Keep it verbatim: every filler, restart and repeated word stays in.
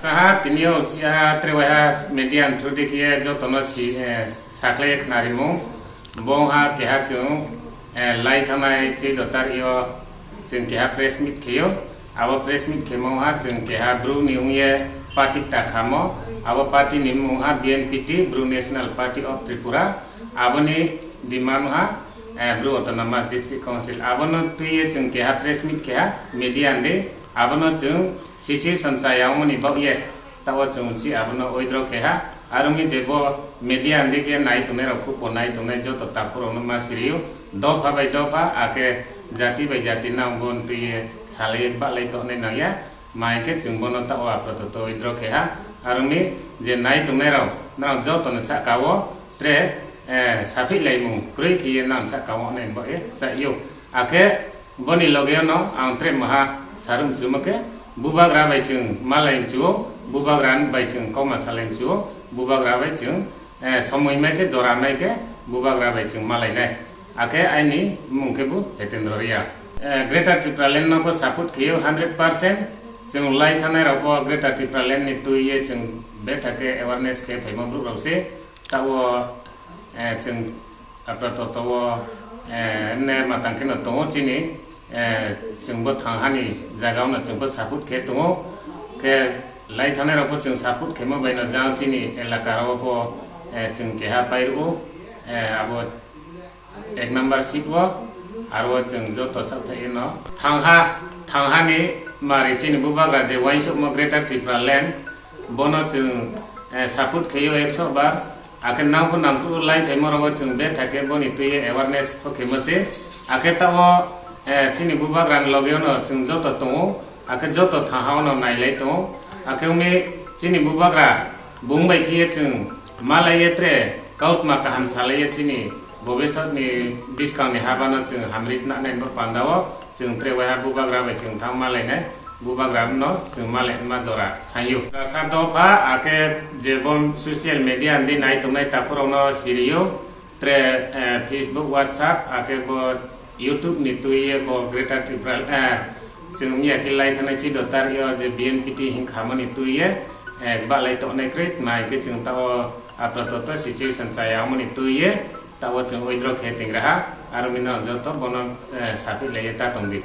Saha tini o siha tre waiha media ni through di khe jotono si, eh, sakle khnarimung. Bo ha keha chwng, eh, lai thangnai chwi dotar yo chwng keha press meet kheyo. Abo press meet khemo ha chwng keha bru ni ungye party ta khamo. Abo party ni mung ha B N P T, Bru National Party of Tripura. Aboni demand ha, eh, Bru Autonomous District Council. Abono twiye chwng keha press meet keha media ni. Abono chwng situation chaya wngmani bagwi tao chwng chi abono withdraw keha. Aroni je bo media ni khe nai tongnai rok, khub bo nai tongnai joto takhurokno ma siriyo. Dopha bai dopha, akhe jati bai jati nang bon twiye salai bahlai tongnai nangya. Mai khe chwng bono tao apato to withdraw keha. Aroni je nai tongnai rok, nang joto ni saka o tre, eh, saphi laimung kwrwi khe nang saka o nai bo e chayo. Akhe boni loge no ang tre maha sarum chumo khe, bubagra bai chwng malai mchuo, bubagra bai chwng koma salai mchuo, bubagra bai chwng, eh, somoi mai khe jora mai khe bubagra bai chwng malai nai. Akhe aini mung khe bo Hetendra Reang. Eh, Greater Tipraland no bo support kheyo hundred percent. Chwng lai thanai rok bo Greater Tipraland ni twiye chwng betha khe awareness khe phaima bru rok se. Tao, eh, chwng apato to o, eh, emne matang khe no tongo chini, eh, chwng bo thang hani jaga o no chwng bo support khe tongo. Khe lai thanai rok bo chwng support khemo bai no jang chini elaka rok bo, eh, chwng keha pai rw o, eh, abo ek number seat o, aro chwng joto sakthai no thangha, thanghani mari chini bubagra je uansukma Greater Tipraland, bono chwng, eh, support kheyo ekso bar, akhe nangkhu nangkhu lai phaima rogo chwng betha khe boni twiwi awareness kho khema se, akhe tao, eh, chini bubagra ni loge no chwng joto tongo, akhe joto thangha no nailai tongo, akhe umi chini bubagra bung bai khe chwng malai ye tre kautma kaham salai ye chini Bobiswt ni bwskang ni haba no chwng hamri tna nai bo panda o chwng tre waiha bubagra bai chwng thang malai nai, bubagra no chwng malai ma jora sayo. Sa dopha akhe je bo social media ni nai tongnai takhurok no siriyo tre, eh, Facebook, WhatsApp akhe bo YouTube ni twi ye bo Greater Tripura, eh, chwng miya khe lai thanai chi dotar yo je B N P T hin khamani twi ye, eh, balai tongnai kre nai khe chwng tao apato to situation chaya mani twi ye. Tao chwng withdraw khe tingraha, aro mino joto bono, eh, saphi laiye ta tongdi.